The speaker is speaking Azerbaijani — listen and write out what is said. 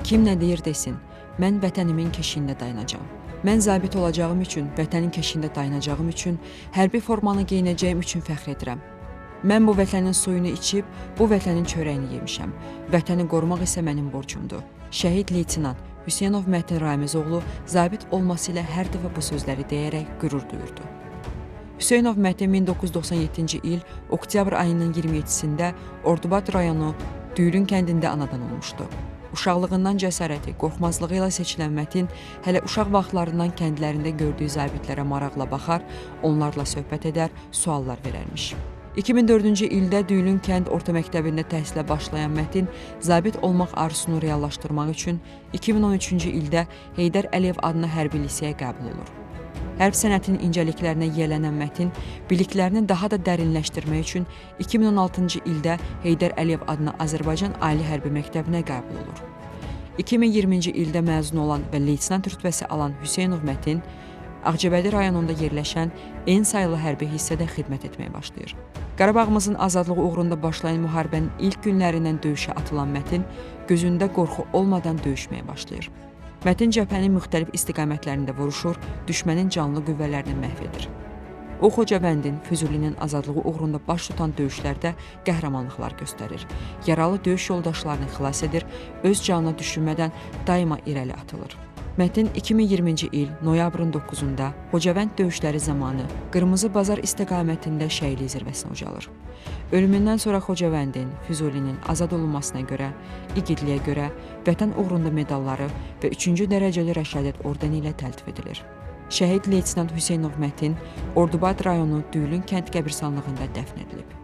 Kim nə deyir desin, mən vətənimin keşiyində dayanacağam. Mən zabit olacağım üçün, vətənin keşiyində dayanacağım üçün, hərbi formanı geyinəcəyim üçün fəxr edirəm. Mən bu vətənin suyunu içib, bu vətənin çörəyini yemişəm. Vətəni qorumaq isə mənim borcumdur. Şəhid leytenant Hüseynov Mətin Ramizoğlu zabit olması ilə hər dəfə bu sözləri deyərək qürur duyurdu. Hüseynov Mətin 1997-ci il oktyabr ayının 27-sində Ordubad rayonu Düyülün kəndində anadan olmuşdu. Uşaqlığından cəsarəti, qorxmazlığı ilə seçilən Mətin hələ uşaq vaxtlarından kəndlərində gördüyü zabitlərə maraqla baxar, onlarla söhbət edər, suallar verərmiş. 2004-cü ildə Düyülün kənd orta məktəbində təhsilə başlayan Mətin zabit olmaq arzusunu reallaşdırmaq üçün 2013-cü ildə Heydər Əliyev adına hərbi liseyə qəbul olur. Hərb sənətinin incəliklərinə yiyələnən Mətin biliklərini daha da dərinləşdirmək üçün 2016-cı ildə Heydər Əliyev adına Azərbaycan Ali Hərbi Məktəbinə qəbul olur. 2020-ci ildə məzun olan və leytenant rütbəsi alan Hüseynov Mətin Ağcabədi rayonunda yerləşən N sayılı hərbi hissədə xidmət etməyə başlayır. Qarabağımızın azadlığı uğrunda başlayan müharibənin ilk günlərindən döyüşə atılan Mətin gözündə qorxu olmadan döyüşməyə başlayır. Mətin cəbhənin müxtəlif istiqamətlərində vuruşur, düşmənin canlı qüvvələrini məhv edir. O Xocavəndin, Füzulinin azadlığı uğrunda baş tutan döyüşlərdə qəhrəmanlıqlar göstərir. Yaralı döyüş yoldaşlarını xilas edir, öz canına düşünmədən daima irəli atılır. Mətin 2020-ci il noyabrın 9-da Xocavənd döyüşləri zamanı Qırmızı Bazar istiqamətində şəhidlik zirvəsinə ucalır. Ölümündən sonra Xocavəndin, Füzulinin azad olunmasına görə, igidliyə görə Vətən uğrunda medalları və 3-cü dərəcəli Rəşadət ordeni ilə təltif edilir. Şəhid leytenant Hüseynov Mətin Ordubad rayonu Düyülün kənd qəbirstanlığında dəfn edilib.